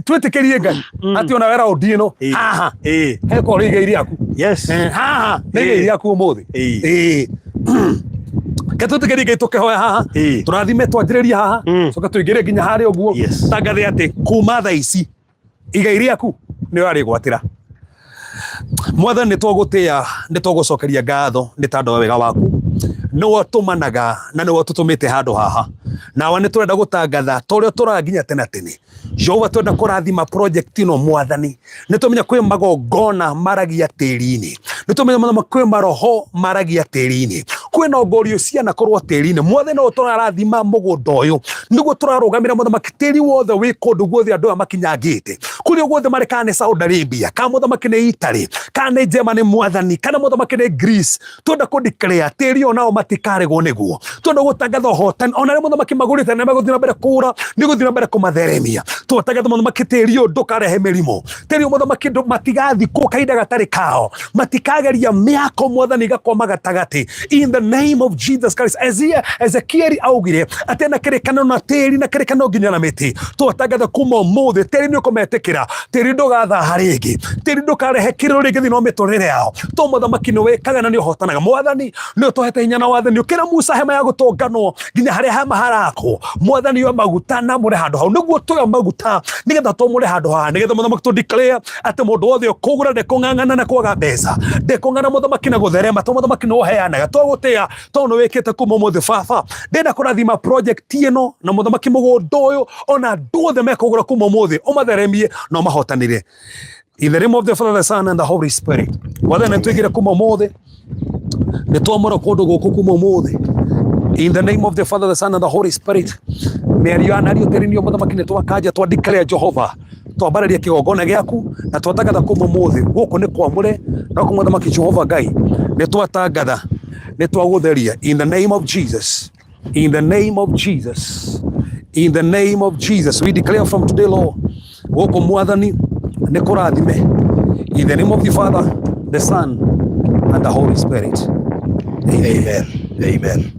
Twĩtĩkĩrie Ngai atĩ ona we raundi ĩno haha hekorwo igai rĩaku. Haha nĩ igai rĩaku ũmũthĩ. Ĩĩ. Ke twĩtĩkĩrie Ngai tũkĩhoya haha, tũrathime twanjĩrĩrie haha, coka tũingĩre nginya harĩa ũguo. Tangathe atĩ kuma thaa ici igai rĩaku nĩ ũrarĩgwatĩra. Mwathani, nĩ twagũtĩĩa, nĩ twagũcokeria ngatho nĩ tondũ wa wega waku. Nĩwe ũtũmanaga na nĩwe ũtũtũmĩte handũ haha. Nawe nĩ tũrenda gũtangatha ta ũrĩa ũtũraga nginya tene na tene. Jehova, twenda kũrathima project ĩno Mwathani. Nĩ tũmenya kwĩ magongona maragia tĩri-inĩ. Nĩ tũmenya Mwathani kwĩ maroho maragia tĩri-inĩ. Kwĩ nongorio cianakorwo tĩri-inĩ. Mwathani, no tũrarathima mũgũnda ũyũ. Nĩguo tũrarũgamĩra mũthamaki tĩri wothe wĩ kũndũ guothe andũ aya makinyangĩte. Kũrĩa guothe marĩ, kana nĩ Saudi Arabia, kana mũthamaki nĩ Italy, kana nĩ Germany Mwathani, kana mũthamaki nĩ Greece. Twenda kũ declare tĩri ũyũ nao matikaregwo nĩguo. Twenda gũtangatha ũhotani ona arĩa mũthamaki magũrĩte na megũthiĩ na mbere kũgũra, nĩ gũthiĩ na mbere kũmatheremia. Twatangatha mũthamaki tĩri ũyũ ndũkarehe mĩrimũ. Tĩri ũyũ mũthamaki matigathikwo kahinda gatarĩ kao, matikageria mĩako Mwathani igakwama gatagatĩ, in the name of Jesus Christ. Ezekieli augire atĩ na kĩrĩkanĩro na tĩri na kĩrĩkanĩro nginya na mĩtĩ. Twatangatha kuma ũmũthĩ tĩri nĩ ũkũmetĩkĩra, tĩri ndũgathaha rĩngĩ, tĩri ndũkarehe kĩrĩro rĩngĩ thĩinĩ wa mĩtũrĩre yao. To mũthamaki nĩ wĩkaga na nĩ ũhotanaga. Mwathani, nĩ ũtũhete hinya na wathani ũkĩra Musa hema ya gũtũnganwo nginya harĩa hema harakwo. Mwathani, yo maguta na mũre handũ hau, nĩguo tũyo maguta nĩgetha tũmũre handũ haha, nĩgetha mũthamaki tũ declare atĩ mũndũ wothe ũkũgũra ndekũng'ang'ana na kwaga mbeca, ndekũng'ang'ana mũthamaki na gũtherema, to mũthamaki nĩ ũheanaga. Twagũtĩa tondũ nĩ wĩkĩte kuma ũmũthĩ. Baba, ndĩrenda kũrathima project ĩno na mũthamaki mũgũnda ũyũ, ona andũ othe mekũgũra kuma ũmũthĩ ũmatheremie na ũmahotanĩre. In the name of the Father, the Son, and the Holy Spirit. Mwathani, nĩ tũigire kuma ũmũthĩ, nĩ twamũra kũndũ gũkũ kuma ũmũthĩ. In the name of the Father, the Son, and the Holy Spirit. Mĩario ya nario tĩri-inĩ mũthamaki nĩ twakanja, twa declare Jehova, twambararia kĩgongona gĩaku na twatangatha kuma ũmũthĩ gũkũ nĩ kwamũre na gũkũ mũthamaki Jehova Ngai nĩ twatangatha nĩ twagũtheria. In the name of Jesus, in the name of Jesus, in the name of Jesus, we declare from today, Lord, gũkũ Mwathani nĩ kũrathime. In the name of the Father, the Son, and the Holy Spirit. Amen. Amen.